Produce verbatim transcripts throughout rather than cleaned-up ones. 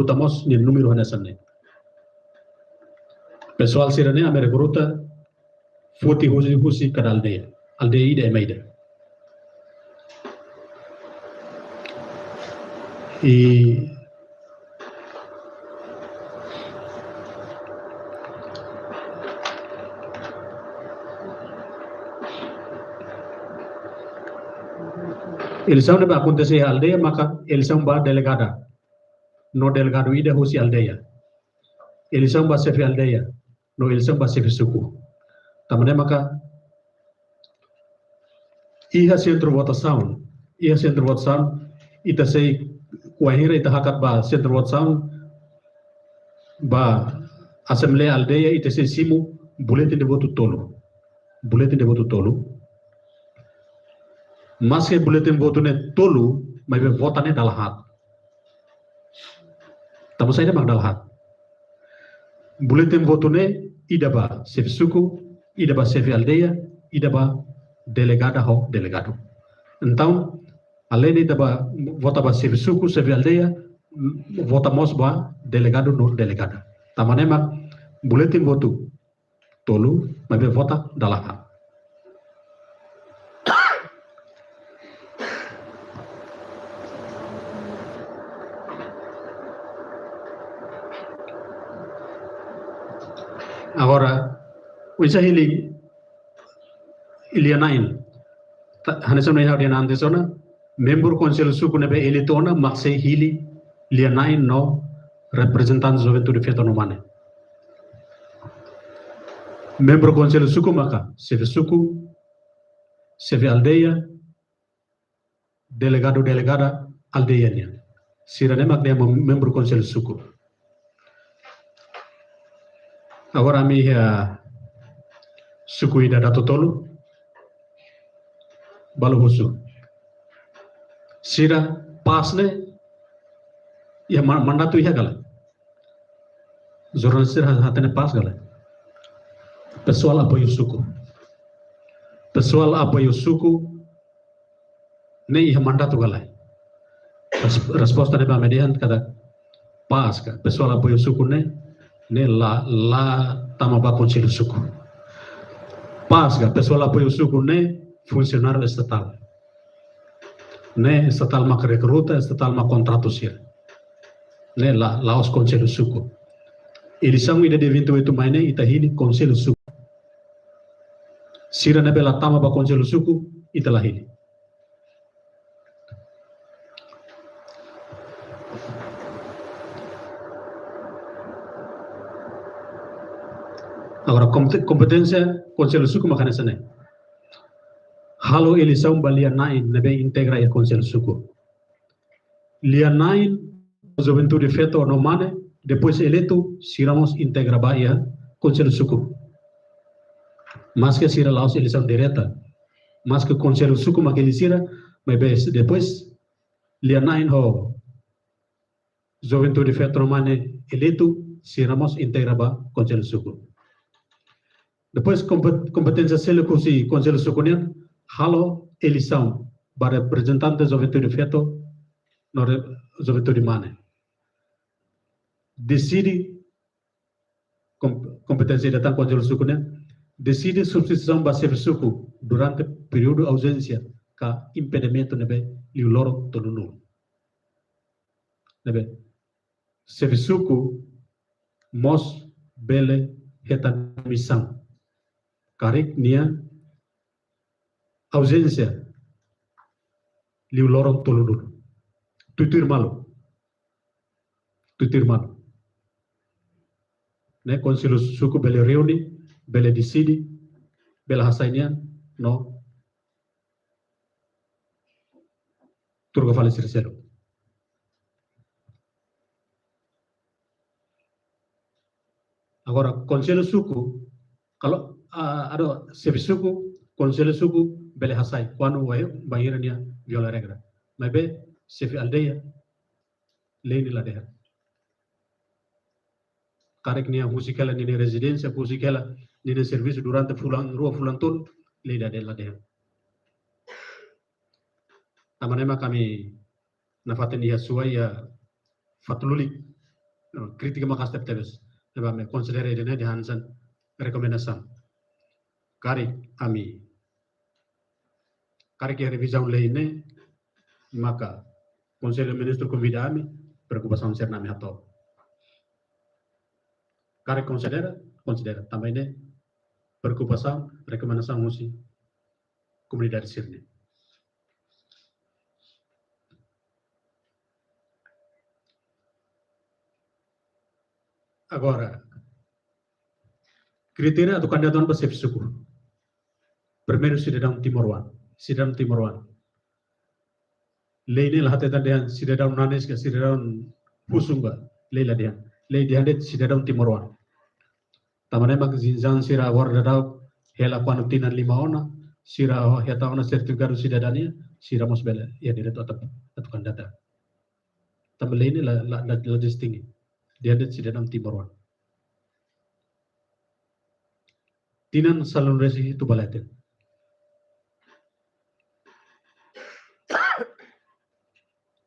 rekruta mós nia númeru hanesan ne'e. Pesoál sira-ne'e ami rekruta foti husi, husi kada aldeia. Aldeia ida ema ida. I eleisaun ne'ebé akontese iha aldeia maka eleisaun ba delegada. No delegadu ida husi aldeia. Eleisaun ba xefe aldeia. No eleisaun ba xefe suku. Tanba ne'e maka iha sentru votasaun, iha sentru votasaun, ita sei, wainhira ita hakat ba sentru votasaun, ba asembleia aldeia, ita sei simu boletin de votu tolu. Boletin de votu tolu. Maske boletin votu ne'e tolu, maibé vota ne'e dala haat. Tanba saida mak dala haat? Boletin votu ne'e ida ba xefe suku, ida ba xefe aldeia, ida ba delegada ho delegadu. Entaun, além de ida ba vota ba xefe suku, xefe aldeia, vota mós ba delegadu no delegada. Tanba ne'e mak boletin votu tolu, maibé vota dala haat. Agora, oinsá hili lia-na'in. Ta-, hanesan ohin ha'u dehan antes ona, membru konsellu suku ne'ebé eleitu ona mak sei hili lia-na'in no reprezentante juventude feto no mane. Membru konsellu suku maka xefe suku, xefe aldeia, delegadu, delegada aldeia nian. Sira-ne'e mak dehan mem-, membru konsellu suku. Agora ami iha suku ida Datotolu, balu husu. Sira PAS ne'e, iha ma-, mandatu iha ka lae? Jornalista sira hatene PAS ka lae? Pesoál apoiu suku. Pesoál apoiu suku ne'e iha mandatu ka lae? Res-, resposta ne'ebé ami dehan katak PAS ka, pesoál apoiu suku ne'e, ne'e la, la tama ba konsellu suku. PAS ka, pesoál apoiu suku ne'e funsionáriu estatál. Ne'e estatál mak rekruta, estatál mak kontratu sira. Ne'e la, la'ós konsellu suku. Eleisaun ida dia vinte e oito Mai ne'e ita hili konsellu suku. Sira ne'ebé la tama ba konsellu suku, ita la hili. Agora, kompete-, kompeténsia konsellu suku mak hanesan ne'e. Halo eleisaun ba lia-na'in ne'ebé integra iha konsellu suku. Lia-na'in, juventude feto no mane, depois eleitu, sira mós integra ba iha konsellu suku. Maske sira la'ós eleisaun direta, maske konsellu suku mak hili sira, maibé depois lia-na'in ho juventude feto no mane eleitu, sira mós integra ba konsellu suku. Depois kompet-, kompeténsia seluk husi konsellu suku nian, halo eleisaun ba reprezentante juventude feto no re-, juventude mane. Deside, kom-, kompeténsia ida tan konsellu suku nian, deside substituisaun ba xefe suku durante períodu auzénsia ka impedimentu ne'ebé liu loron tolunulu. Ne'ebé xefe suku mós bele hetan demisaun karik nia auzénsia liu loron tolunulu. Tuituir malu. Tuituir malu. Ne'e konsellu suku bele reúne, bele deside, bele hasai nian, no troka fali sira seluk. Agora, konsellu suku, kalau, ah, ado xefe suku, konsellu suku bele hasai, kuandu wai-, bainhira nia viola regra. Maibé, xefe aldeia, lei ne'e la dehan. Karik nia husik hela ninia rezidénsia, husik hela ninia servisu durante fulan rua, fulan tolu, lei la dehan, la dehan. Tanba ne'e mak ami nafatin iha suai iha fatin lulik. no, krítika maka'as tebetebes. Ne'ebé ami konsidera ida-ne'e dehan hanesan rekomendasaun. Karik ami, karik iha revizaun lei ne'e, maka Konsellu Ministru konvida ami, preokupasaun sira-ne'e ami hato'o. Karik konsidera, konsidera. Tanba ne'e preokupasaun, rekomendasaun husi komunidade sira-ne'e. Agora, kritéria atu kandidatu ba xefe suku. Primeiru, sidadaun timoroan. Sidadaun timoroan. Lei ne'e la hateten dehan sidadaun nanis ka sidadaun husun ba. Lei la dehan. Lei dehan de'it sidadaun timoroan. Tanba ne'e mak jenjang sira agora daudaun hela kuandu tinan lima ona, sira hetan ona sertifikadu sidadania, sira mós bele iha direitu atu, atu kandidata. Tanba lei ne'e la, la, la, la distinge. Dehan de'it sidadaun timoroan. Tinan sanulu-resin-hitu ba leten.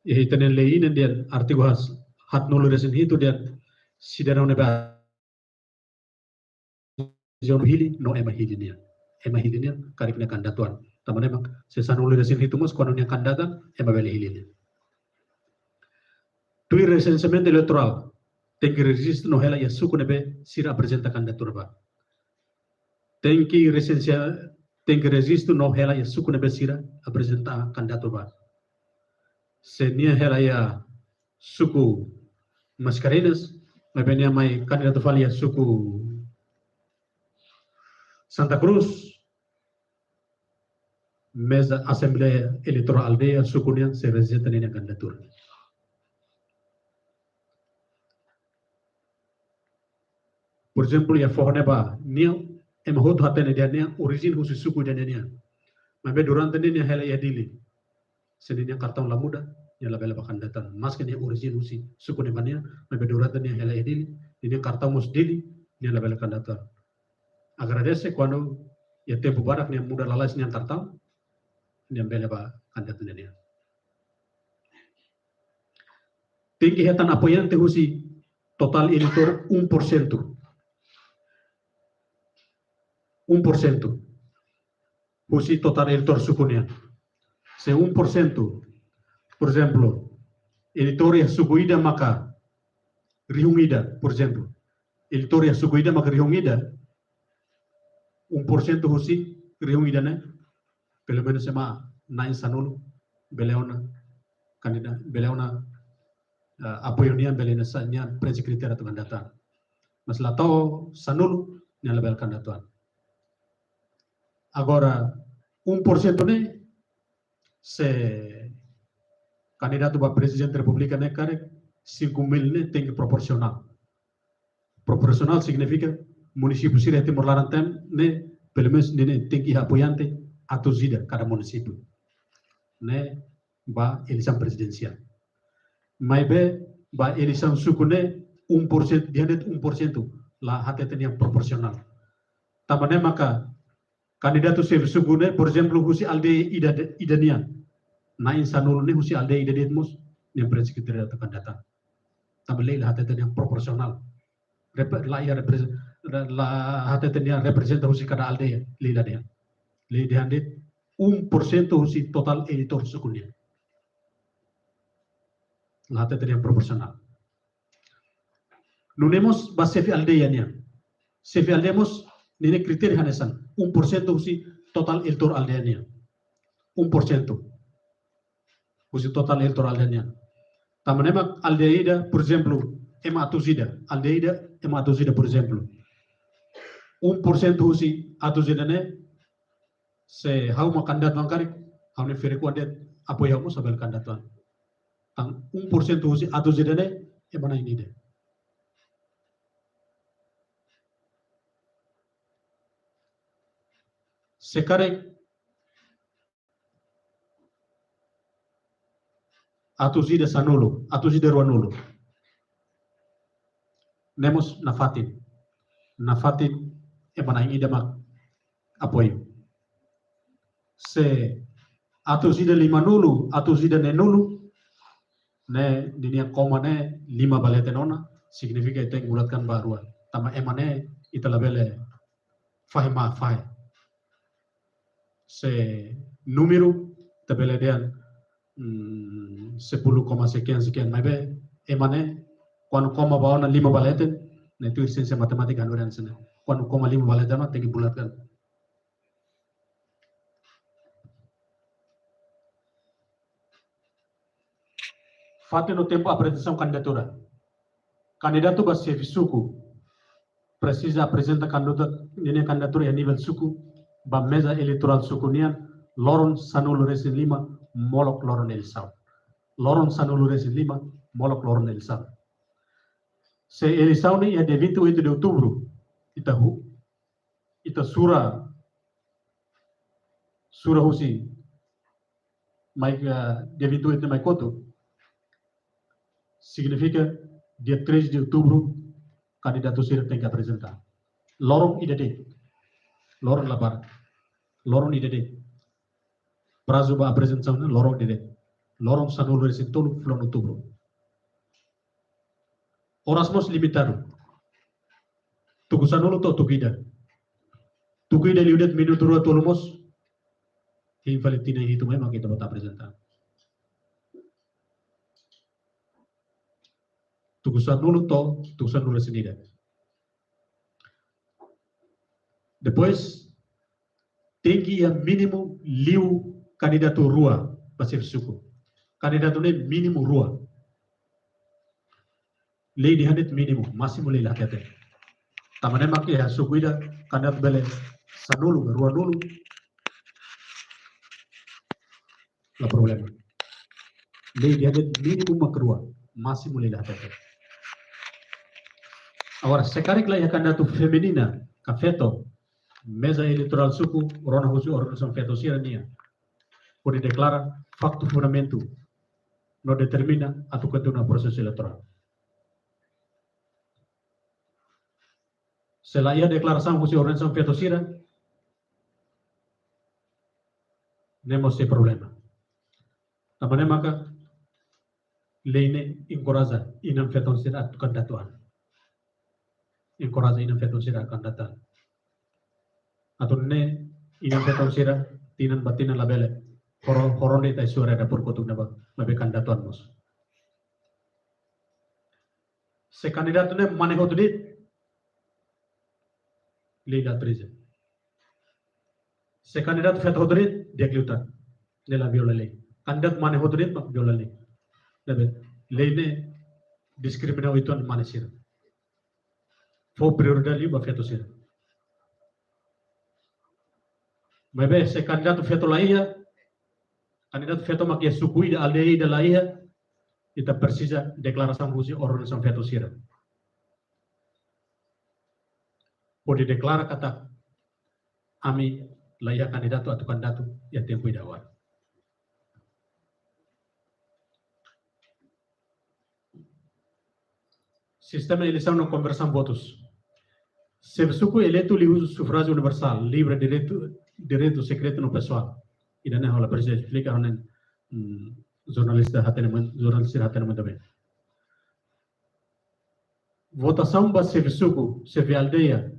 Iha ita-nia lei ne'e dehan artigu haat, haatnulu-resin-hitu dehan sidadaun ne'ebé hili no ema hili nian. Ema hili nian karik nia kandidatu an. Tanba ne'e mak se sanulu-resin-hitu mós kuandu nia kandidata ema bele hili nia. Tuir resenseamentu eleitorál, tenke rejistu no hela iha suku ne'ebé sira aprezenta kandidatura ba. Tenke resensia, tenke rejistu no hela iha suku ne'ebé sira aprezenta kandidatu ba. Se nia hela iha suku Mascarenhas, maibé nia mai kandidatu fali iha suku Santa Cruz, meza Asembleia Eleitorál Aldeia, suku nian sei rejeita ninia kandidatura. Por ezemplu, iha foho ne'ebá, nia, ema hotu hatene dehan nia orijen husi suku ida-ne'e nian. Maibé durante ne'e nia hela iha Dili. Se ninia kartaun la muda, nia labele ba kandidata. Maske nia orijen husi suku ne'ebá nian, maibé durante nia hela iha Dili, ninia kartaun mós Dili, nia labele kandidata. Agradese kuandu iha tempu badak nia muda lalais nia kartaun, nia bele ba kandidata nian. Tenke hetan apoiante husi totál eleitór um por cento. Um por cento husi totál eleitór suku nian. Se um por cento, por ezemplu, eleitór iha suku ida maka rihun ida, por ezemplu. Eleitór iha suku ida maka rihun ida, um por cento husi rihun ida ne'e, pelumenus ema na'in sanulu, bele ona, kandida-, bele ona, eh, apoiu nian, bele ona sa-, nia preenxe kritéria atu kandidata. Mas la to'o sanulu, nia labele kandidata. Agora, um por cento ne'e, se kandidatu ba Prezidente Repúblika ne'e karik, cinco mil ne'e tenke proporsionál. Proporsionál signifika munisípiu sira iha Timor laran tomak ne'e, pelumenus ne'e tenke iha apoiante atus ida kada munisípiu. Ne'e ba eleisaun prezidensiál. Maibé ba eleisaun suku ne'e um por cento, dehan de'it um por cento, la hateten dehan proporsionál. Tanba ne'e maka kandidatu xefe suku ne'e, por ezemplu, husi aldeia ida, ida nian. Na'in sanulu ne'e husi aldeia ida de'it mós, nia preenxe kritéria atu kandidata. Tanba lei la hateten dehan proporsionál. Repre-, la iha repre-, la, la hateten dehan reprezenta husi kada aldeia, lei la dehan. Lei dehan de'it um por cento husi totál eleitór suku nian. La hateten dehan proporsionál. Nune'e mós ba xefe aldeia nian. Xefe aldeia mós ninia kritéria hanesan, um por cento husi totál eleitór aldeia nian. Um por cento husi totál eleitór aldeia nian. Tanba ne'e mak aldeia ida, por ezemplu, ema atus ida, aldeia ida ema atus ida, por ezemplu. Um por cento husi atus ida ne'e, se ha'u mak kandidatu an karik, ha'u-nia firi kuan de'it apoiu ha'u mós labele kandidatu an. Tan um por cento husi atus ida ne'e, ema na'in ida. Se karik atus ida sanulu, atus ida ruanulu. Ne'e mós nafatin. Nafatin ema na'in ida mak apoiu. Se atus ida limanulu, atus ida neenulu, ne'e ninia koma ne'e lima ba leten ona, Signifika ita tenke bulatkan ba rua. Tanba ema ne'e ita labele fahe ma fahe. Se númeru ita bele dehan, mm, sepuluh koma sekian sekian, maibé ema ne'e kuandu koma ba ona lima ba leten, ne'e tuir siénsia matemátika hanorin hanesan ne'e. Kuandu koma lima ba leten mak tenke bulatkan. Fatin no tempu aprezentasaun kandidatura. Kandidatu ba xefe suku presiza aprezenta kandidatu, ninia kandidatura iha nivel suku ba meza eleitorál suku nian loron sanulu resin lima, molok loron eleisaun. Loron sanulu resin lima, molok loron eleisaun. Se eleisaun ne'e iha dia vinte e oito de outubro, ita hu-, ita sura, sura husi mai, eh, dia vinte e oito mai kotuk, signifika dia treze de outubro kandidatu sira tenke aprezenta. Loron ida de'it. Loron labarik. Loron ida de'it. Prazu ba aprezentasaun ne'e loron ida de'it. Loron sanulu resin tolu fulan outubro. Oras mós limitadu. Tuku sanulu to'o tuku ida. Tuku ida liu de'it minutu rua tolu mós, hein fali tinan hitu mai mak ita bá aprezenta. Tuku sanulu to'o tuku sanulu resin ida. Depois, tenke iha mínimu liu kandidatu rua ba xefe suku. Kandidatu ne'e mínimu rua. Lei dehan de'it mínimu, másimu lei la hatete. Tanba ne'e mak iha suku ida kandidatu bele sanulu, ruanulu, la problema. Lei dehan de'it mínimu mak rua, másimu lei la hatete. Agora, se karik la iha kandidatu feminina ka feto, meza eleitorál suku rona husi organizasaun feto sira nian hodi deklara faktu fundamentu no determina atu kontinua prosesu eleitorál. Se la iha deklarasaun husi organizasaun feto sira, ne'e mós sei problema. Tanba ne'e maka lei ne'e enkoraja inan feton sira atu kandidatu an. Enkoraja inan feton sira kandidatu an. Atu nune'e inan feton sira tinan ba tinan labele horo-, horon de'it ai-suara dapur kotuk ne'ebá, maibé kandidatu an mós. Se kandidatu ne'e mane hotu de'it, lei la autoriza. Se kandidatu feto hotu de'it, di'ak liután. Ne'e la viola lei. Kandidatu mane hotu de'it mak viola lei. Ne'ebé, lei ne'e diskrimina uitoan mane sira. Fó prioridade liu ba feto sira. Maibé, se kandidatu feto la iha, kandidatu feto mak iha suku ida, aldeia ida la iha, ita presiza deklarasaun husi organizasaun feto sira. Hodi deklara katak ami la iha kandidatu atu kandidatu iha tempu ida agora. Sistema eleisaun no konversaun votus. Xefe suku eleitu liuhusi sufrájiu universál, livre, diretu, diretu sekretu no pesoál. Ida-ne'e ha'u la presiza esplika, ha'u-nia, mm, jornalista hatene mui-, jornalista hatene muito bem. Votasaun ba xefe suku, xefe aldeia,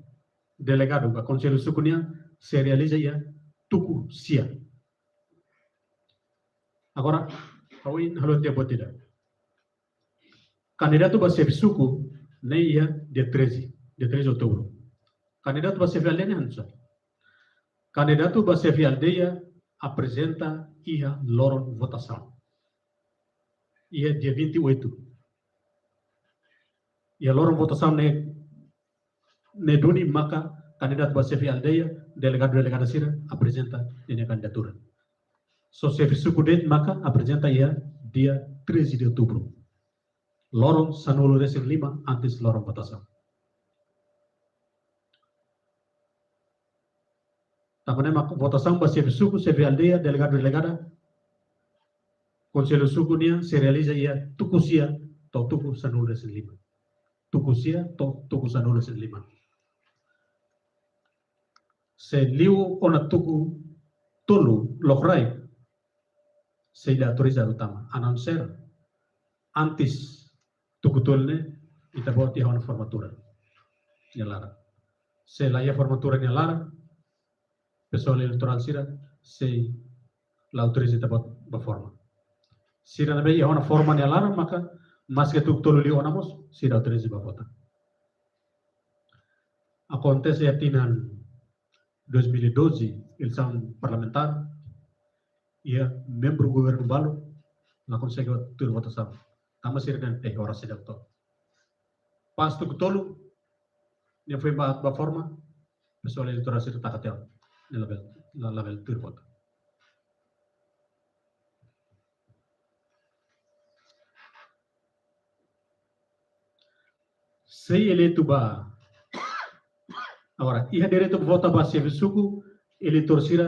delegadu ba konsellu suku nian sei realiza iha tuku sia. Agora, ha'u hanoin tiha buat ida. Kandidatu ba xefe suku ne'e iha dia treze, dia treze outubro. Kandidatu ba xefe aldeia ne'e hanesan. Kandidatu ba xefe aldeia aprezenta iha loron votasaun. Iha dia vinte e oito. Iha loron votasaun ne'e, ne'e duni maka kandidatu ba xefe aldeia, delegadu, delegada sira aprezenta ninia kandidatura. Só xefe suku de'it maka aprezenta iha dia treze de outubro. Loron sanulu resin lima antes loron votasaun. Tanba ne'e mak votasaun ba xefe suku, xefe aldeia, delegadu, delegada, konsellu suku nian sei realiza iha tuku sia to'o tuku sanulu resin lima. Tuku sia to'o tuku sanulu resin lima. Se liu ona tuku tolu lokraik, sei la autoriza atu tama, a não ser antes tuku tolu ne'e ita-boot iha ona formatura nia laran. Se la iha formatura nia laran, pesoál eleitorál sira sei la autoriza ita-boot ba forma. Sira ne'ebé iha ona forma nia laran maka maske tuku tolu liu ona mós sira autoriza ba vota. Akontese iha tinan dois mil e doze, eleisaun parlamentár, iha membru governu balu la konsege tuir votasaun. Tanba sira dehan, eh, oras seidauk to'o. Pas tuku tolu, nia foin ba, ba forma, pesoál eleitorál sira taka tiha ona. Nia labele, la, labele tuir vota. Sei eleitu ba. Agora, iha direitu vota ba xefe suku, eleitór sira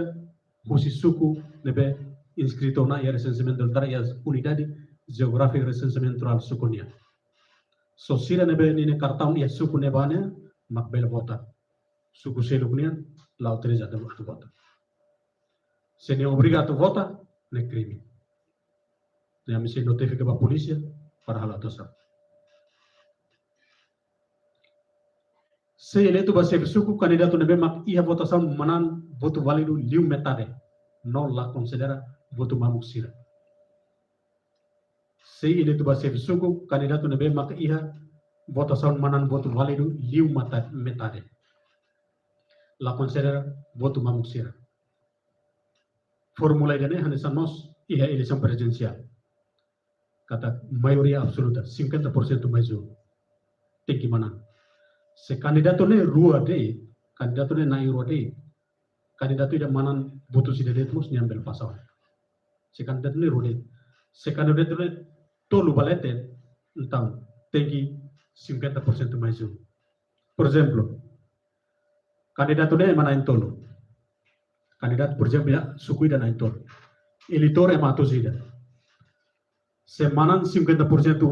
husi suku ne'ebé inskritu ona iha resenseamentu eleitorál iha unidade jeográfika resenseamentu eleitorál suku nian. Só sira ne'ebé ninia kartaun iha suku ne'ebá nian mak bele vota. Suku seluk nian la autoriza atu, atu vota. Se nia obriga atu vota, ne'e krime. Ne'e ami sei notifika ba polísia para halo atuasaun. Sei eleitu ba xefe suku kandidatu ne'ebé mak iha votasaun manán votu válidu liu metade, no la konsidera votu mamuk sira. Sei eleitu ba xefe suku kandidatu ne'ebé mak iha votasaun manán votu válidu liu mata-, metade, la konsidera votu mamuk sira. Fórmula ida-ne'e hanesan mós iha eleisaun prezidensiál. Katak maioria absoluta, cinquenta por cento mais um, tenke manán. Se kandidatu ne'e rua de'it, kandidatu ne'e na'in rua de'it, kandidatu ida manán votus ida de'it mós nia bele pasa ona. Se kandidatu ne'e rua de'it. Se kandidatu ne'e tolu ba leten, entaun tenke cinquenta por cento mais um. Por ezemplu, kandidatu ne'e ema na'in tolu. Kandidatu, por ezemplu, iha suku ida na'in tolu. Eleitór ema atus ida. Se manán cinquenta por cento,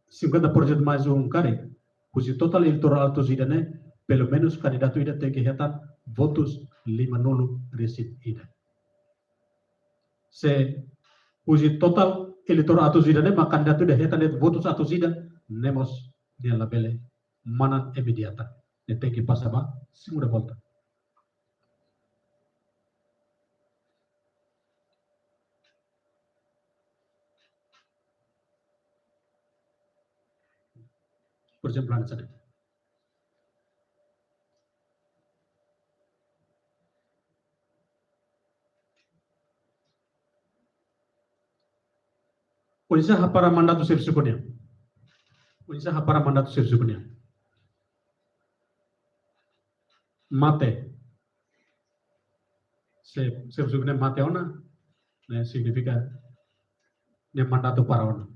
cinquenta por cento mais um karik, husi totál eleitór atus ida ne'e, pelumenus kandidatu ida tenke hetan votus limanulu resin ida. Se husi totál eleitór atus ida ne'e mak kandidatu ida hetan de'it votus atus ida, ne'e mós nia labele manán imediata. Nia tenke pasa ba segunda volta. Por ezemplu, hanesan ne'e. Oinsá hapara mandatu xefe suku nian? Oinsá hapara mandatu xefe suku nian? Mate. Se, xefe suku ne'e mate ona, ne'e signifika nia mandatu para ona.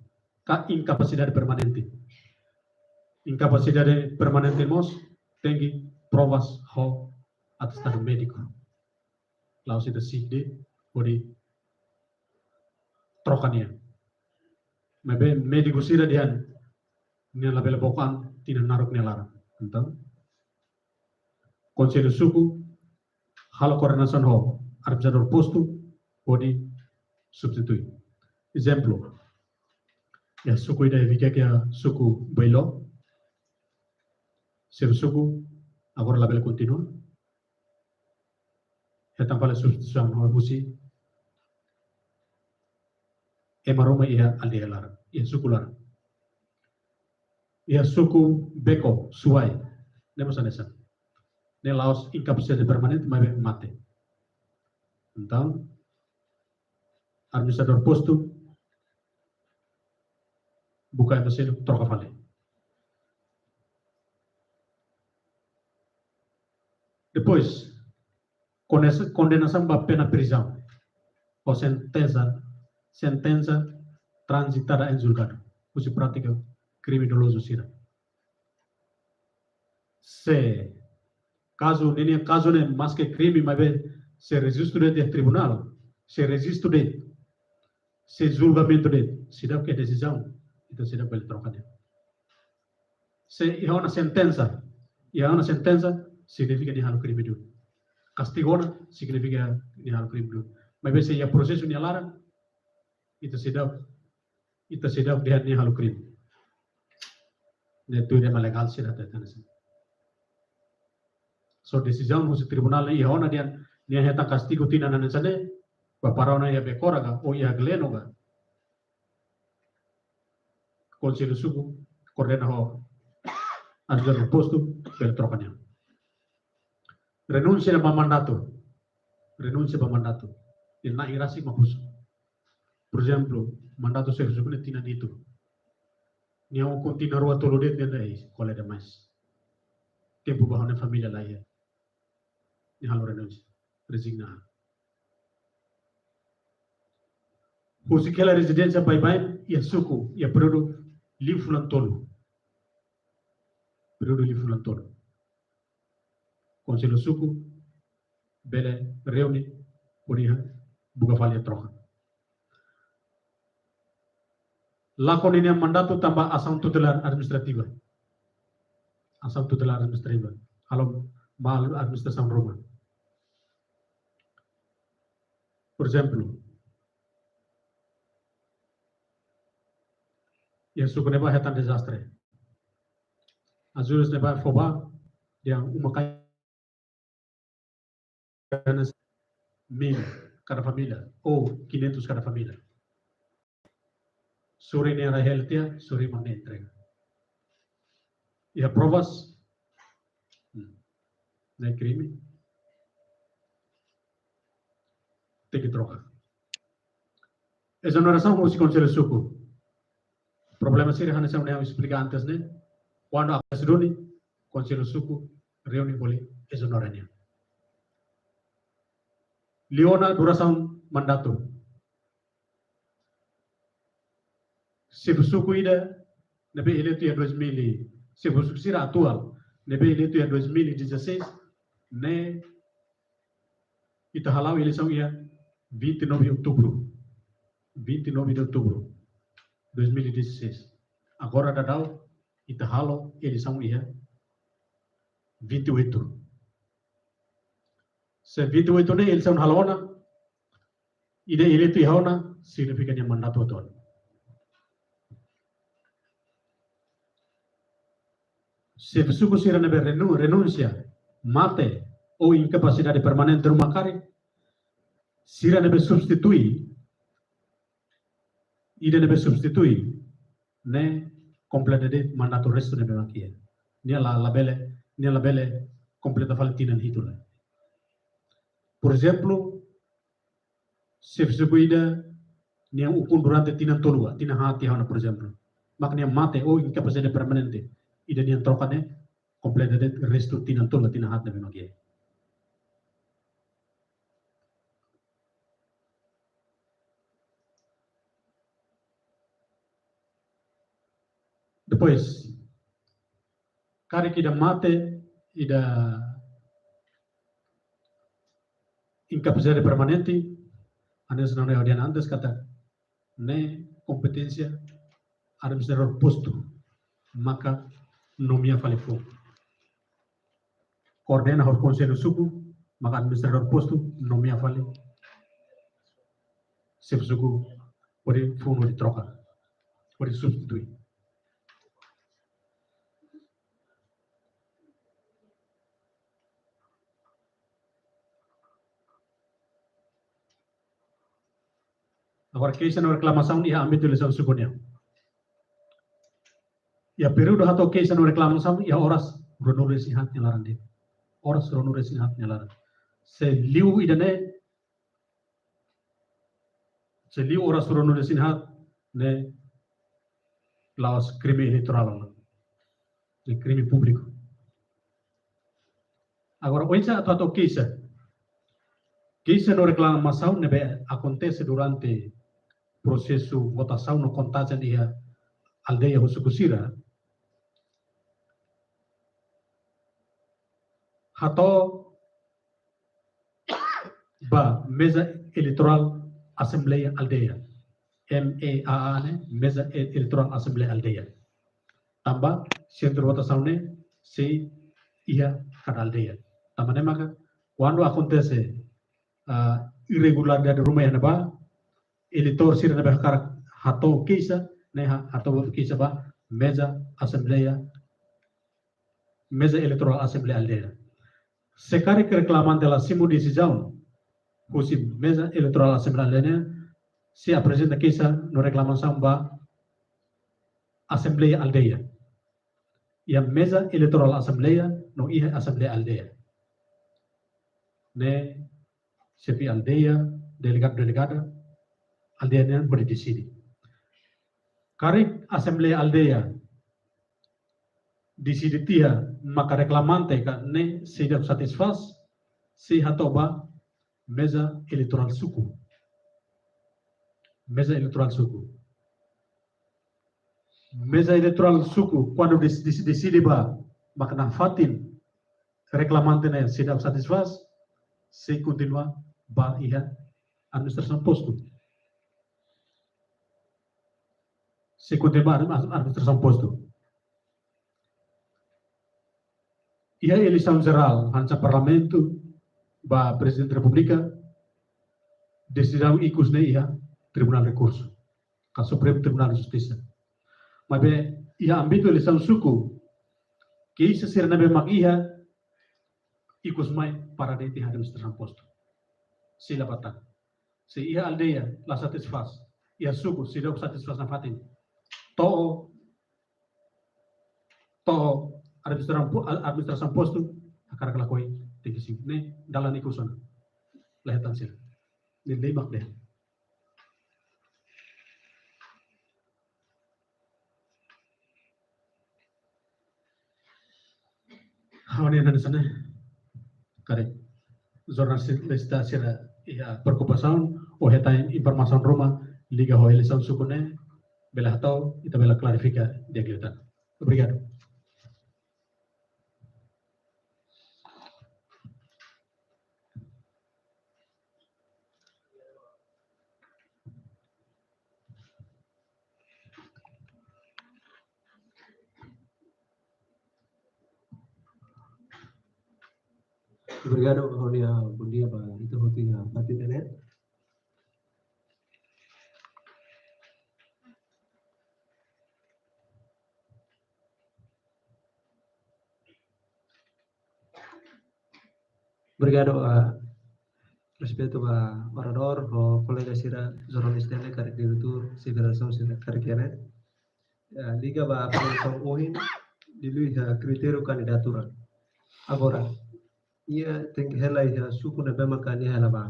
Ka inkapasidade permanente. Inkapasidade permanente mós tenke provas ho atestadu médiku. La'ós ita signifika hodi troka nia. Maibé médiku sira dehan nia labele book an tinan naruk nia laran. Entaun, Konsellu Suku halo koordenasaun ho administradór postu hodi substitui. Ezemplu, iha suku ida iha Viqueque, iha suku Bailó, xefe suku agora labele kontinua. Hetan fali substituisaun husi ema ruma iha aldeia laran, iha suku laran. Iha suku Beko, Suai, ne'e mós hanesan. Ne'e la'ós inkapasidade permanente, maibé mate. Entaun, administradór postu buka ema seluk troka fali. Depois, kondenasa-, kondenasaun ba pena prizaun ou sentensa, sentensa transitada em julgado, husi prátika krime dolozu sira. Se kazu, ninia kazu ne'e maske krime, maibé sei rejistu de'it iha tribunál, sei rejistu de'it, sei julgamentu de'it, seidauk iha desizaun, entaun seidauk bele troka de'it. Se iha ona sentensa, iha ona sentensa, signifika nia halo krime duni. Kastigu ona, signifika nia halo krime duni. Maibé se iha prosesu nia laran, ita seidauk, ita seidauk dehan nia halo krime. Ne'e tuir ema legál sira hatete hanesan ne'e. So desizaun husi tribunál ne'e iha ona dehan nia hetan kastigu tinan hanesan ne'e, ba para ona iha Becora ka, ou iha Gleno ka. Konsellu Suku koordena ho administradór postu, bele troka nia. Renúnsia ba mandatu. Renúnsia ba mandatu. Nia na'in rasik mak husu. Por ezemplu, mandatu xefe suku ne'e tinan hitu. Nia ukun tinan rua tolu de'it, nia dehan, "Ei, kole demais. Tempu ba ha'u-nia família la iha." Nia halo renúnsia. Rezigna. Husik hela rezidénsia baibain iha suku, iha períodu liu fulan tolu. Períodu liu fulan tolu. Konsellu Suku bele reúne, hodi buka fali troka. Lakon ninia mandatu tanba asaun tutelár administrativa. Asaun tutelár administrativa. Halo mal administrasaun ruma. Por ezemplu, iha suku ne'ebá hetan dezastre. Ajuda ne'ebá fó ba, dehan uma kain mil kada família, ou quinhentos kada família. Sorin nia rai hela tiha, sorin mak nia entrega. Iha provas, hmm, ne'e krime. Tenke troka. Ezonerasaun husi Konsellu Suku. Problema sira hanesan ha'u esplika antes ne'e. Kuandu akontese duni, Konsellu Suku reúne hodi ezonera nia. Liu ona durasaun mandatu. Xefe suku ida ne'ebé eleitu iha dois mil e, xefe suku sira atuál ne'ebé eleitu iha dois mil e dezasseis, ne'e ita hala'o eleisaun iha vinte e nove de outubro. Vinte e nove de outubro dois mil e dezasseis. Agora daudaun ita halo eleisaun iha vinte e oito. Se vinte e oito ne'e eleisaun halo ona, ida eleitu iha ona, signifika nia mandatu hotu ona. Xefe suku sira ne'ebé renu-, renúnsia, mate, ou inkapasidade permanente ruma karik, sira ne'ebé substitui, ida ne'ebé substitui, ne'e kompleta de'it mandatu restu ne'ebé mak iha. Nia la, labele, nia labele kompleta fali tinan hitu lai. Por ezemplu, xefe suku ida nia ukun durante tinan tolu, tinan haat tiha ona, por ezemplu. Mak nia mate ou inkapasidade permanente, ida nia troka ne'e kompleta de'it restu tinan tolu, tinan haat ne'ebé mak iha. Depois, karik ida mate, ida inkapasidade permanente, hanesan ha'u dehan antes katak ne'e kompeténsia administradór postu maka nomeia fali foun. Koordena ho Konsellu Suku maka administradór postu nomeia fali xefe suku hodi foun hodi troka, hodi substitui. Agora, keixa no reklamasaun iha ámbitu eleisaun suku nian. Iha períodu hato'o keixa no reklamasaun iha oras ruanulu-resin-haat nia laran de'it. Oras ruanulu-resin-haat nia laran. Se liu ida-ne'e, se liu oras ruanulu-resin-haat ne'e la'ós krime eleitorál, ne'e krime públiku. Agora, oinsá atu hato'o keixa? Keixa no reklamasaun ne'ebé akontese durante prosesu votasaun no kontajen iha aldeia ho suku sira, hato'o ba meza eleitorál Asembleia Aldeia. M E A A ne'e, meza e-, eleitorál Asembleia Aldeia. Tanba sentru votasaun ne'e sei iha kada aldeia. Tanba ne'e maka, kuandu akontese, ah, irregularidade ruma iha ne'ebá, eleitór sira ne'ebé hakarak hato'o keixa, ne'e ha-, hato'o keixa ba meza Asembleia meza eleitorál Asembleia Aldeia. Se karik reklamante la simu desizaun husi meza eleitorál Asembleia Aldeia, sei aprezenta keixa no reklamasaun ba Asembleia Aldeia. Iha meza eleitorál Asembleia no iha Asembleia Aldeia. Ne'e xefe aldeia, delegadu, delegada aldeia nian bele deside. Karik Asembleia Aldeia deside tiha maka reklamante ka ne'e seidauk satisfás, sei hato'o ba meza eleitorál suku. Meza eleitorál suku. Meza eleitorál suku, kuandu des-, des-, deside ba maka nafatin reklamante ne'e seidauk satisfás, sei kontinua ba iha administrasaun postu. Sei kontinua ba administrasaun postu. Iha eleisaun jerál hanesan Parlamentu ba Prezidente Repúblika, desizaun ikus ne'e iha Tribunál Rekursu, ka Supremu Tribunál Justisa. Maibé iha ámbitu eleisaun suku, keixa sira ne'ebé mak iha, ikus mai para de'it iha administrasaun postu. Sei la ba tan. Se iha aldeia la satisfás, iha suku seidauk satisfás nafatin, to'o, to'o administrasaun po-, administrasaun postu hakarak lakohi, tenke simu. Ne'e dalan ikus ona. La hetan sira. Ne'e lei mak dehan. Ha'u-nia hanesan ne'e. Karik jornalista sira iha preokupasaun ou hetan informasaun ruma liga ho eleisaun suku ne'e, bele hato'o, ita bele klarifika di'ak liután. Obrigadu. Obrigadu, ha'u-nia bondia ba ita hotu iha fatin ida-ne'e. Obrigadu, ah, respeitu ba oradór, ho kolega sira jornalista ne'e karik diretór, sivilizasaun sira karik iha ne'e. Ya, liga ba apresentasaun ohin, liuliu iha kritériu kandidatura. Agora, nia tenke hela iha suku ne'ebé maka nia hela ba.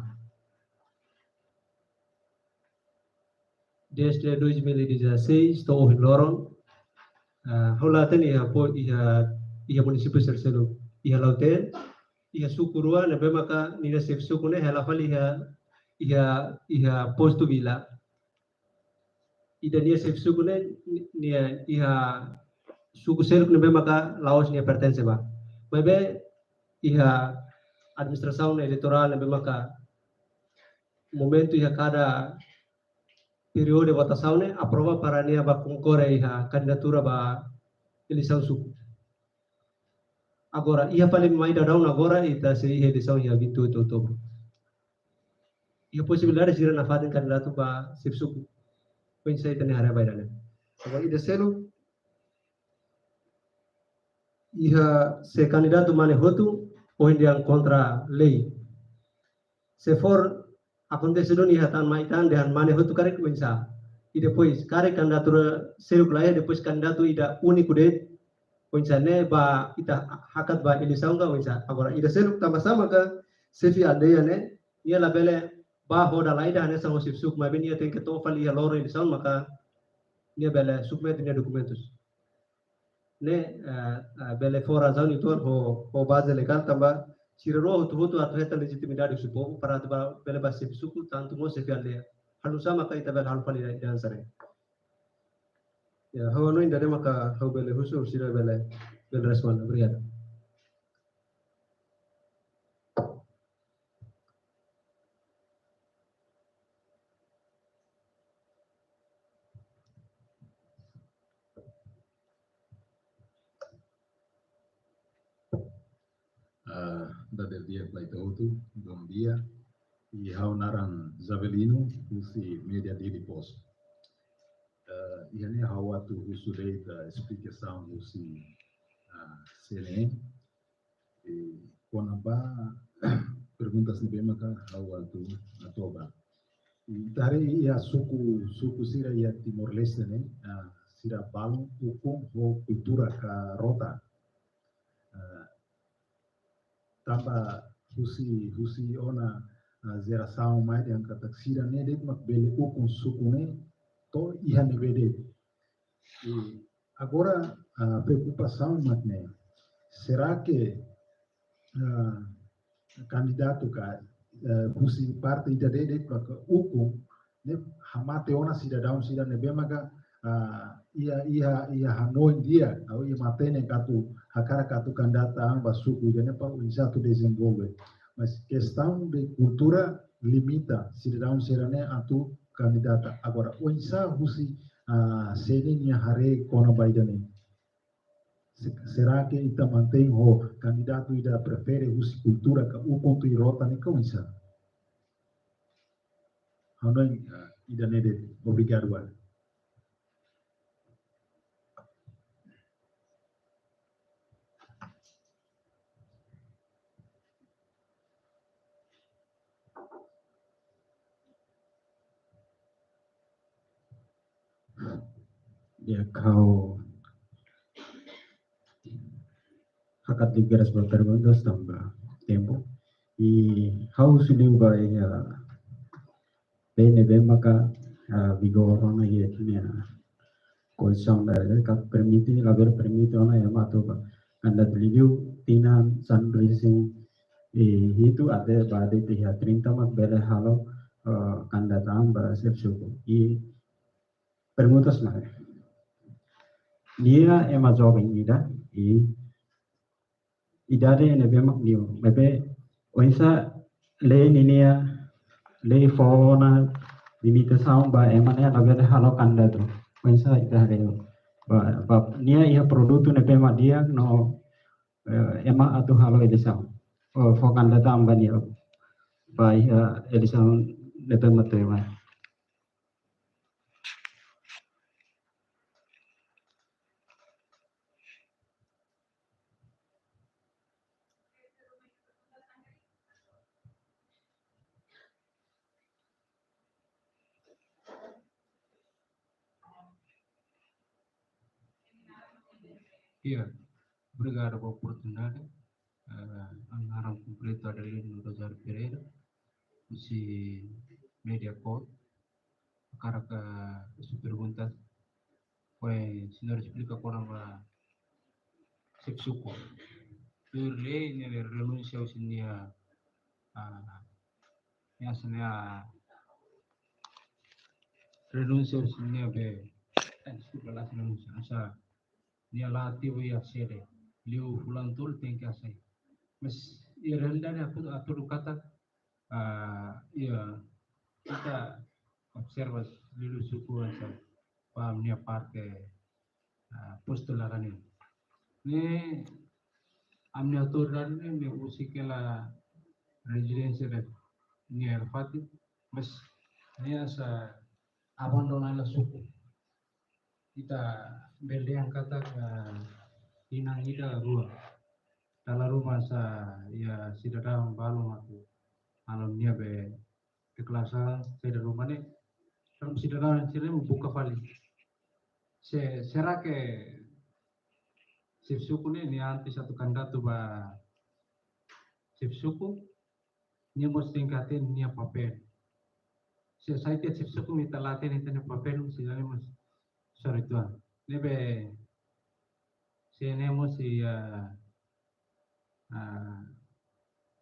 Desde dois mil e dezasseis to'o ohin loron, ah, ha'u la hatene iha po-, iha, iha munisípiu sira seluk, iha Lautém, iha suku rua ne'ebé maka ninia xefe suku ne'e hela fali iha, iha, iha postu Vila. Ida nia xefe suku ne'e, nia iha suku seluk ne'ebé maka la'ós nia pertense ba. Maibé iha administrasaun eleitorál ne'ebé maka momentu iha kada períodu votasaun ne'e aprova para nia ba konkorre iha kandidatura ba eleisaun suku. Agora, iha fali mai daudaun agora, ita sei iha eleisaun iha vinte e oito Outubru. Iha posibilidade sira nafatin kandidatu ba xefe suku. Oinsá ita-nia haree ba ida-ne'e. Agora, ida seluk, iha se kandidatu mane hotu, ohin dehan kontra lei. Se for akontese duni iha tan mai tan dehan mane hotu karik oinsá. I depois, karik kandidatura seluk la iha, depois kandidatu ida úniku de'it, oinsá ne'e ba ita hakat ba eleisaun ka oinsá. Agora, ida seluk tanba sá maka xefe aldeia ne'e, nia labele ba ho dala ida hanesan ho xefe suku, maibé nia tenke to'o fali iha loron eleisaun maka nia bele submete nia dokumentus. Ne'e, eh, eh, bele fó razaun uitoan ho, ho baze legál tanba sira rua hotu-hotu atu hetan lejitimidade husi povu para atu ba, bele ba xefe suku, tantu mós xefe aldeia. Halo nu'usá maka ita bele halo fali ida hanesan ne'e. Ya, ha'u hanoin ida-ne'e maka ha'u bele husu, sira bele, bele responde. Obrigadu. Ah, dadeer di'ak ba ita hotu, bondia. I ha'u naran Javelino, husi Media Daily Post. Ah, iha ne'e ha'u atu husu de'it, ah, esplikasaun husi, ah, ne'e, eh, kona-ba perguntas ne'ebé maka ha'u atu hato'o ba. Ita haree iha suku, suku sira iha Timor-Leste ne'e, ah, sira balun ukun ho kultura ka rota. Ah, tanba husi, husi ona, ah, jerasaun mai dehan katak sira-ne'e de'it mak bele ukun suku ne'e to'o iha ne'ebé de'it. I agora, ah, preokupasaun mak ne'e. Será que, ah, kandidatu ka, eh, husi parte ida de'it mak ukun ne'e hamate ona sidadaun sira ne'ebé maka, ah, iha, iha, iha hanoin di'ak, ou iha matenek atu hakarak atu kandidata an ba suku ida-ne'e para oinsá atu dezenvolve. Mas kestaun de kultura limita sidadaun sira-ne'e atu kandidata. Agora, oinsá husi, ah, C N I nia haree kona-ba ida-ne'e? Se-, será que ita mantein ho kandidatu ida prefere husi kultura ka ukun tuir rota ne'e ka oinsá? Hanoin, ah, ida-ne'e de'it. Obrigadu barak. Ya, ha'u hakat liu kedas ba perguntas tanba tempu. I ha'u husu liu ba iha lei ne'ebé maka, ah, vigora ona iha ita-nia Konstituisaun da, ka permite, labele permite ona ema atu ba kandidatu liuliu tinan sanulu-resin-hitu até ba de'it iha trinta mak bele halo, eh, kandidata an ba xefe suku. I perguntas mak ne'e. Nia ema joven ida, i idade ne'ebé mak liu, maibé oinsá lei ninia, lei fó ona limitasaun ba ema ne'e labele halo kandidatu. Oinsá ita haree ba, ba nia iha produtu ne'ebé mak di'ak no, eh, ema atu halo eleisaun. Ou fó kandidata an ba nia ba iha eleisaun ne'ebé mak tuirmai. Iya, obrigadu ba oportunidade. Eh, ha'u-nia naran kompletu Adelino Rosário Pereira, husi Media Code. Hakarak husu pergunta, foin señór esplika kona-ba xefe suku. Tuir lei nia renúnsia husi nia, ah, nia hanesan nia renúnsia husi nia be, eh, deskulpa, la renúnsia, hanesan nia la ativu iha sede. Liu fulan tolu tenke hasai. Mas iha realidade atu, atu katak, ah, iha, ita observa liuliu suku hanesan ba nia parte, ah, postu laran nian. Ne'e ami-nia autoridade ne'e, ne'e husik hela reziliénsia ida, nia hela fatin, mas nia hanesan abandona hela suku. Ita bele dehan katak, eh, tinan ida rua. Dala ruma hanesan iha sidadaun balun atu halo nia be deklarasaun saida ruma ne'e. Tanba sidadaun sira-ne'e buka fali. Se, será que xefe suku ne'e, nia antes atu kandidatu ba xefe suku, nia mós tenke hatene nia papél. Se sai tiha xefe suku mak ita la hatene ita-nia papél, sira-ne'e mós sori tuan. Ne'ebé C N I mós sei, ah, ah,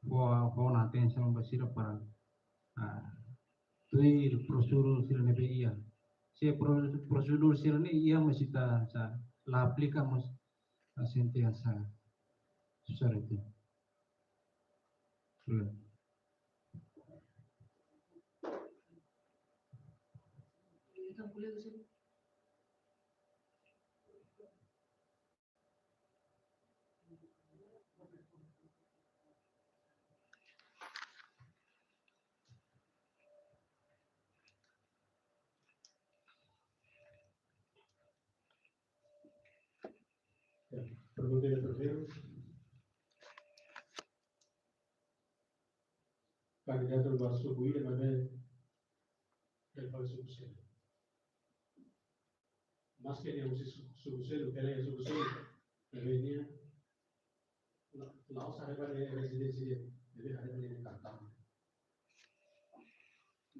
fó, fó ona atensaun ba sira para, ah, tuir prosedur sira ne'ebé iha. Se pro-, prosedur sira-ne'e iha, mas ita hanesan la aplika, mas, ah, sente hanesan susar itu. Iya. Pergunta ida primeiru. Kandidatu ba suku ida, maibé nia fali suku seluk. Maske nia husi su-, suku seluk, nia suku seluk, maibé nia la-, la'ós haree ba nia rezidénsia, maibé haree ba nia kartaun.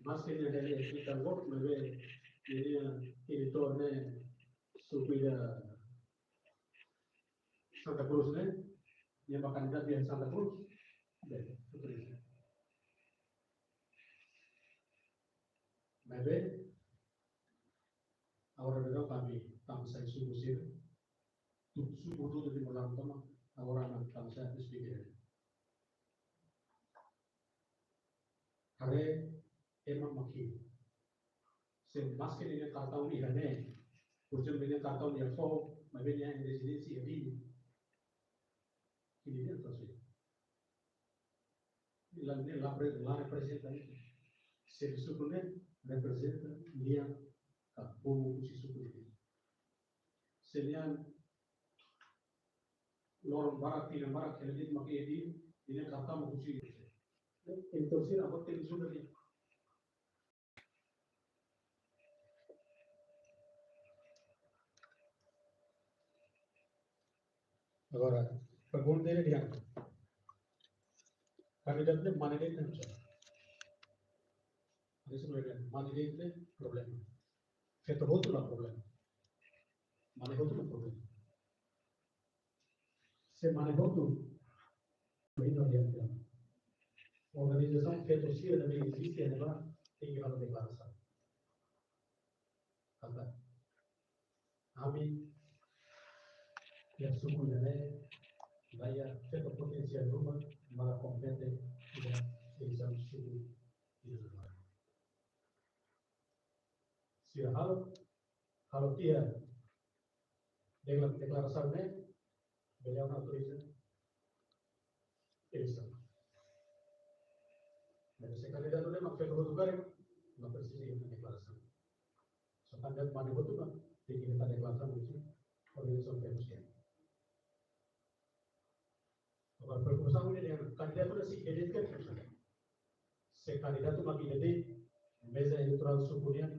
Maske nia haree nia kartaun, maibé nia eleitór ne'e suku ida Santa Cruz ne'e, nia ba kandidatu iha Santa Cruz. Bem, tudo isso. Maibé, agora daudaun ami tama sai suku sira, tu-, suku hotu di Timor Leste tama, agora ami tama sai speaker. Haree ema mak hili. Se maske nia kartaun iha ne'e, por ezemplu, nia kartaun iha foho, maibé nia rezidénsia iha Dili. Ida-ne'e atu sei. La, nia la pre-, la reprezenta nia. Xefe suku ne'e reprezenta nia ka povu husi suku ne'e. Se nia loron barak, tinan barak, hela de'it mak iha Dili, nia kartaun mak husi. Entaun sira agora tenke suda nia. Agora, pergunta ida di'ak. Kandidatu ne'e mane de'it ne'e, misalnya. Ada sebenarnya mane de'it ne'e problema. Feto hotu la problema. Mane hotu la problema. Se mane hotu, bem, não adianta. Organizasaun feto sira ne'ebé eziste iha ne'ebá tenke halo deklarasaun. Katak ami iha suku ne'e, la iha feto potensiál ruma para kompete iha eleisaun suku ida-ne'ebá. Sira halo, halo tiha dekla-, deklarasaun ne'e, bele ona autoriza eleisaun. Maibé se kandidatu ne'e mak feto hotu karik, la presiza iha deklarasaun. Só kandidatu mane hotu mak tenke iha deklarasaun husi organizasaun feto sira. Agora, preokupasaun ne'e dehan kandidatu ne'e sei identifika, se kandidatu mak ida de'it, meza eleitorál suku nian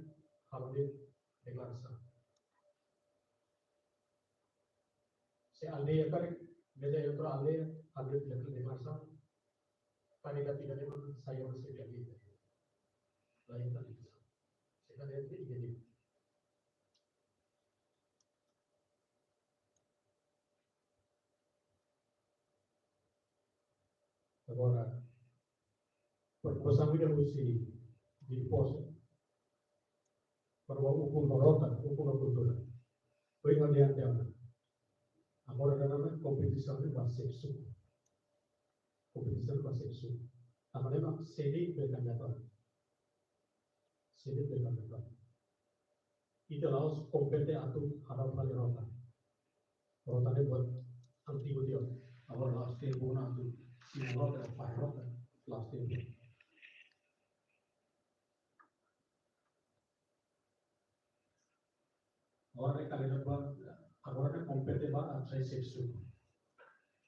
halo de'it deklarasaun. Se aldeia karik, meza eleitorál aldeia halo de'it dekla-, deklarasaun. Kandidatu ida de'it mak sai ona xefe aldeia. Lain kandidatu. Se kandidatu ida de'it. Agora, preokupasaun ida husi Dili Post, para ukun ba rota, ukun ba kultura. Foin ha'u dehan tiha ona. Agora daudaun ne'e kompetisaun ne'e ba xefe suku. Kompetisaun ba xefe suku. Tanba ne'e mak sede be kandidatu. Sede be kandidatu. Ita la'ós kompete atu hadau fali rota. Rota ne'e buat antigu tiha. Agora la'ós tempu ona atu simu rota, fahe rota, la'ós tempu. Agora ne'e kandidatu ba, agora ne'e kompete ba atu sai xefe suku.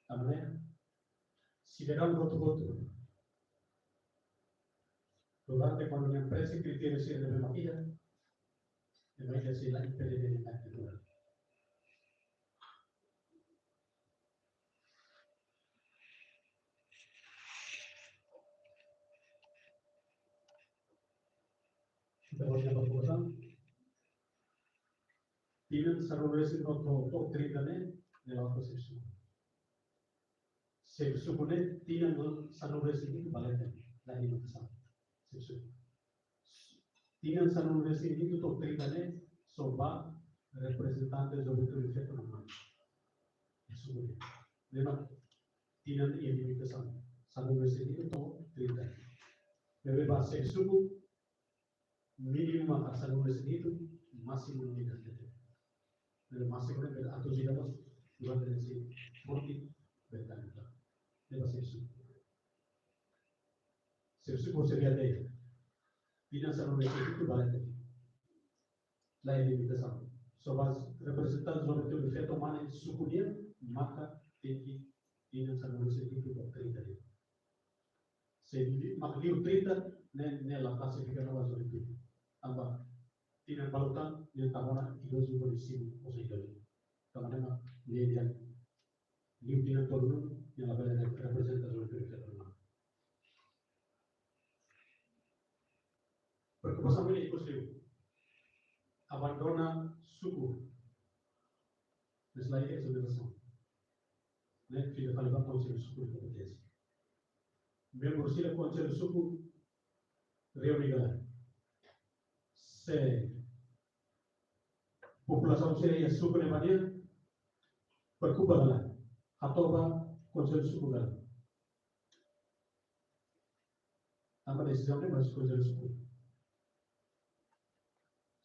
Tanba ne'e sidadaun hotu-hotu, durante kuandu nia preenxe kritériu sira ne'ebé mak iha, ne'ebé mak iha sei la impede nia atu. Ita-boot nia preokupasaun, tinan sanulu-resin-rua to'o, to'o trinta ne'e, ne'e la'ós ba xefe suku. Xefe suku ne'e tinan sanulu-resin-hitu ba leten, la iha limitasaun. Xefe suku. Tinan sanulu-resin-hitu to'o trinta ne'e só ba reprezentante juventude feto no mane. Xefe suku ne'e. Ne'e mak tinan iha limitasaun. Sanulu-resin-hitu to'o trinta. Maibé ba xefe suku, mínimu maka sanulu-resin-hitu, másimu trinta. Maibé másimu ne'e bele atus ida mós durante ne'e sei forte, bele trinta. Ne'e ba xefe suku. Xefe suku, xefe aldeia. Tinan sanulu-resin-hitu ba leten. La iha limitasaun. Só ba reprezentante juventude feto mane suku nian, maka tenke tinan sanulu-resin-hitu ba trinta de'it. Se liu, maka liu trinta, ne'e, ne'e la klasifika ona ba zona tujuh. Tanba tinan balu tan, ne'e tama ona idozu ba di sini, o sea, idozu. Tanba ne'e mak, ne'e dehan, liu tinan tolunulu, ne'e labele rep-, reprezenta zona tujuh ke rumah. Preokupasaun ne'e ikus liu. Abandona suku. Ne'e selae eksonerasi. Ne'e fila fali ba konsellu suku nia kompeténsia. Membru sira konsellu suku reúne ka lae. Se populasaun sira iha suku ne'ebá nian preokupa ka lae. Hato'o ba konsellu suku ka lae. Tanba desizaun ne'e ba konsellu suku.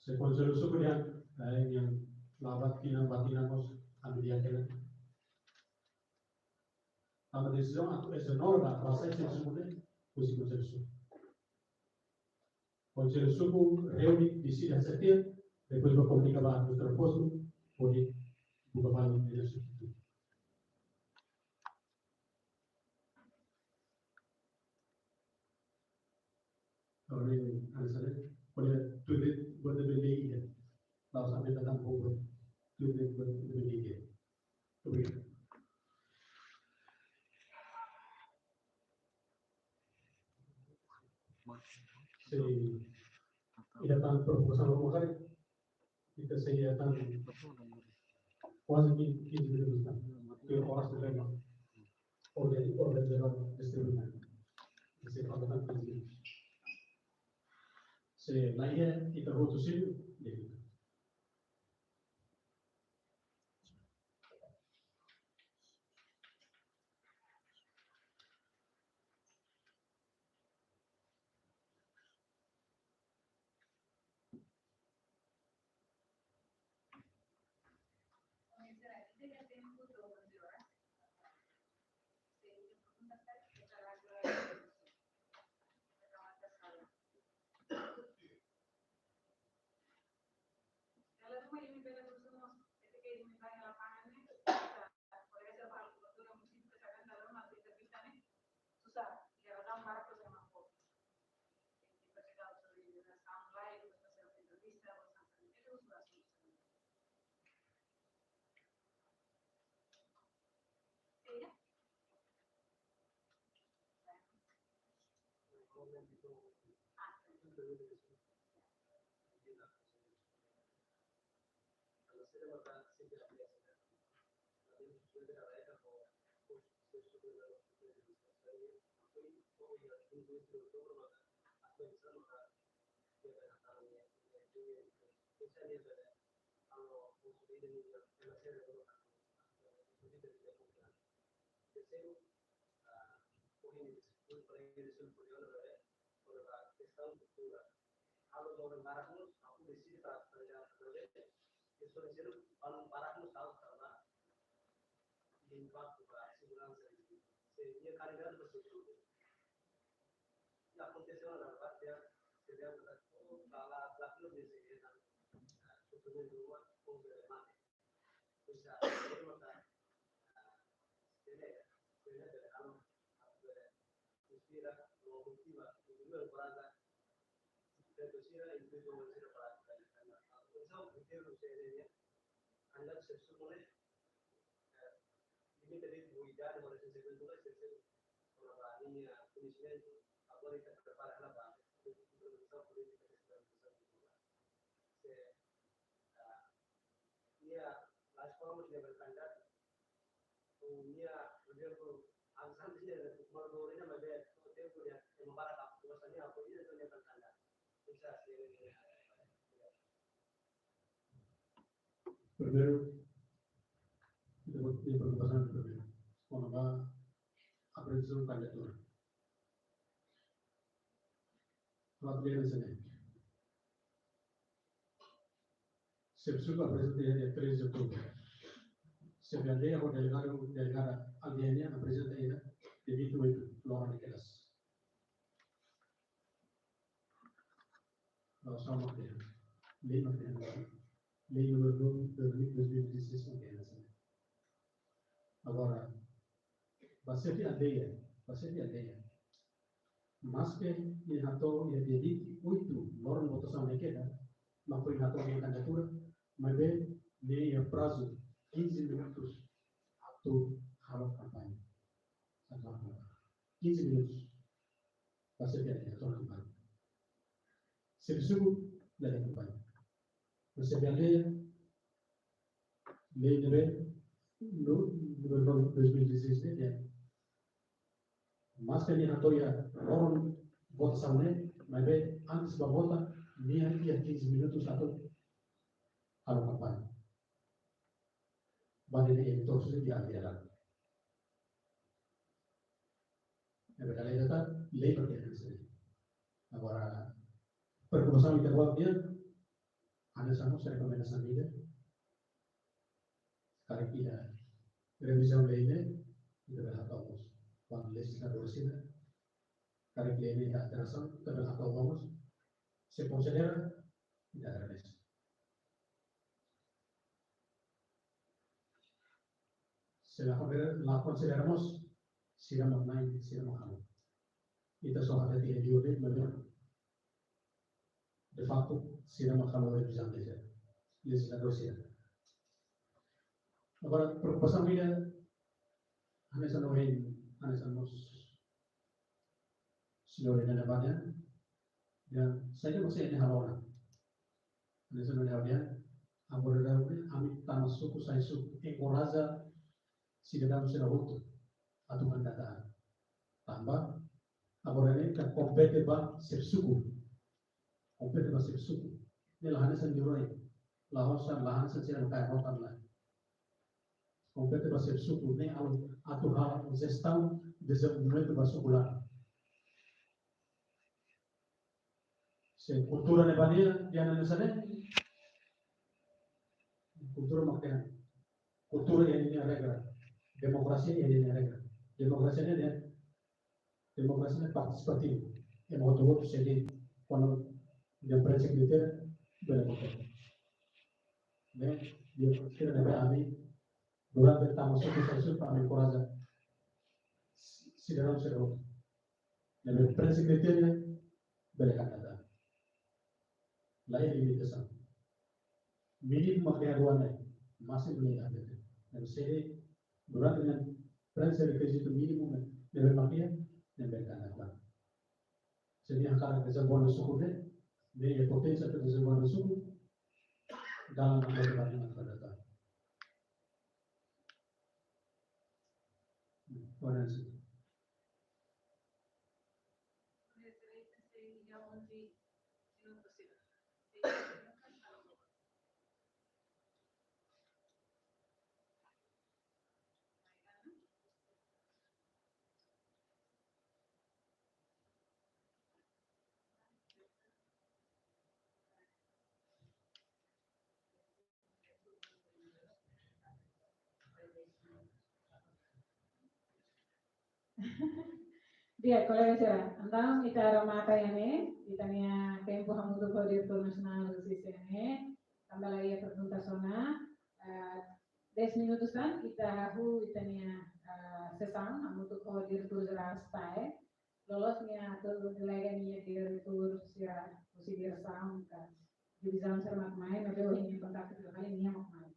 Se konsellu suku dehan, eh, yang labat tinan ba tinan mós ami di'ak hela. Tanba desizaun atu ezonera ba sasán suku ne'e, husi konsellu suku. Konsellu suku reúne, deside aseita, depois ba komunika ba administradór postu, hodi buka fali líder substitutu. Agora, Alessandro, olha, tudo bem, buat ne'ebé lei ida. La'ós ami tata povu, tudo bem, buat ne'ebé lei ida. Obrigadu. Se iha tan proposta no mari, ita sei iha tan kuaze quinze, quinze minutos tan. Tuir oras de lema. Orden, orden jerál distribuidu. Sei falta tan quinze minutos. Se la iha, ita hotu sira, de'it. Halo joven barak mós, ha'u deside para trabalhar também. Isso é ser um barak mós ha'u trabalhar. Impaktu ba seguransa. Se dia kandidatu ba susu. Ya akontese ona ba dia, se dia ba, oh, kala, kala, kala, dia se dia, susu ni rumah, oh, bele mate. Bisa, bele mate. Bele, bele, bele, anu, bele, inspira, no motiva, no motiva, encoraja. Pero sira, incluso, sira para, para, para, para, para, para, para, para, para, para, para, para, para, para, limite de idade, mas esse segundo vai ser, ser, para a linha conhecimento, agora ele está preparado na base, implementação política de estabilização de Angola. Se, ah, e a, as formas de verdade, o minha, por exemplo, a missão de ser, uma doutrina, mas é, o tempo de, é uma barra, você nem apoia, então, é verdade. Isso é assim, é, é, é, é. Primeiru, ita bele iha preokupasaun primeiru. Kona-ba apresentasaun kandidatura. Atu dehan hanesan ne'e. Xefe suku aprezenta iha dia treze de outubro. Xefe aldeia ho delegadu, delegada aldeia nian aprezenta iha dia vinte e oito, loron ne'e kedas. Lei mak dehan. Lei mak dehan. Lei número dois, dois mil, dois mil e dezasseis mak dehan hanesan ne'e. Agora, ba xefe aldeia, ba xefe aldeia. Maske nia hato'o iha dia vinte e oito loron votasaun ne'e kedas, mak foin hato'o nia kandidatura, maibé nia iha prazu quinze minutos atu halo kampaña. Atu halo kampaña. Quinze minutos. Ba xefe aldeia atu halo kampaña. Xefe suku, la iha kampaña. Ba xefe aldeia, lei ne'ebé, nu-, númeru dois mil e dezasseis ne'e, maske nia hato'o iha loron votasaun ne'e, maibé antes ba vota, nia iha quinze minutos atu halo kampaña. Ba nia eleitór sira iha aldeia laran. Ne'ebé dala ida tan, lei pertense. Agora, preokupasaun ita-boot nian, hanesan mós rekomendasaun ida. Karik iha revizaun lei ne'e, ita bele hato'o mós. Kuandu lei sira ne'e, karik lei ne'e iha alterasaun, ita bele hato'o mós. Se konsidera, ita agradese. Se la konsidera, la konsidera mós, sira mak na'in, sira mak halo. Ita só hatete iha júri, maibé de faktu, sira mak halo revizaun lei sira. Lei sira ne'e sira. Agora, preokupasaun ida, hanesan ohin, hanesan mós señór Nene Banya, ya, saida mak sei nia halo ona. Hanesan nia halo ona, agora daudaun ne'e, ami tama suku sai suku, enkoraja sidadaun sira hotu atu kandidata. Tanba, agora ne'e ka kompete ba xefe suku. Kompete ba xefe suku. Ne'e la hanesan di roi. La hanesan, la hanesan sira mak kaer rotan lae. Kompete ba xefe suku ne'e atu, atu halo jestaun dezenvolvimentu ba suku laran. Se kultura ne'e ba nia, nia hanesan ne'e. Kultura mak ne'e. Kultura iha nia regra. Demokrasia iha nia regra. Demokrasia ne'e, ne'e demokrasia ne'e partisipativu. Ema hotu-hotu sei dehan, kuandu nia preenxe kritéria, bele votu. Ne'e, dia kira ne'e ami, durante tama suku sai suku, ami enkoraja sidadaun sira hotu. Ne'ebé preenxe kritéria, bele kandidata. La iha limitasaun. Mínimu mak iha rua ne'e, másimu la iha. Ne'ebé se durante ne'e preenxe rekizitu mínimu ne'e, ne'ebé mak iha, ne'ebé kandidata. Se nia hakarak dezenvolve suku ne'e, nia iha poténsia atu dezenvolve suku, dalan atu dezenvolve kandidata. Ora sih. Di'ak, kolega sira, entaun ita remata iha ne'e, ita-nia tempu hamutuk ho Diretór Nasionál husi C N E, tanba la iha perguntas ona, eh, dez minutos tan, ita hahú ita-nia, eh, sesaun hamutuk ho Diretór Jerál STAE, loloos nia atu delega nia diretór sira husi diresaun ka divizaun sira mak mai, maibé ohin nia kontaktu tiha fali nia mak mai.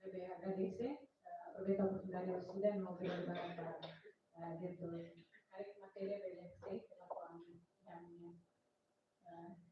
Ne'ebé agradese, eh, aproveita oportunidade orsida no obrigadu barak ba, eh, diretór. Karik matéria be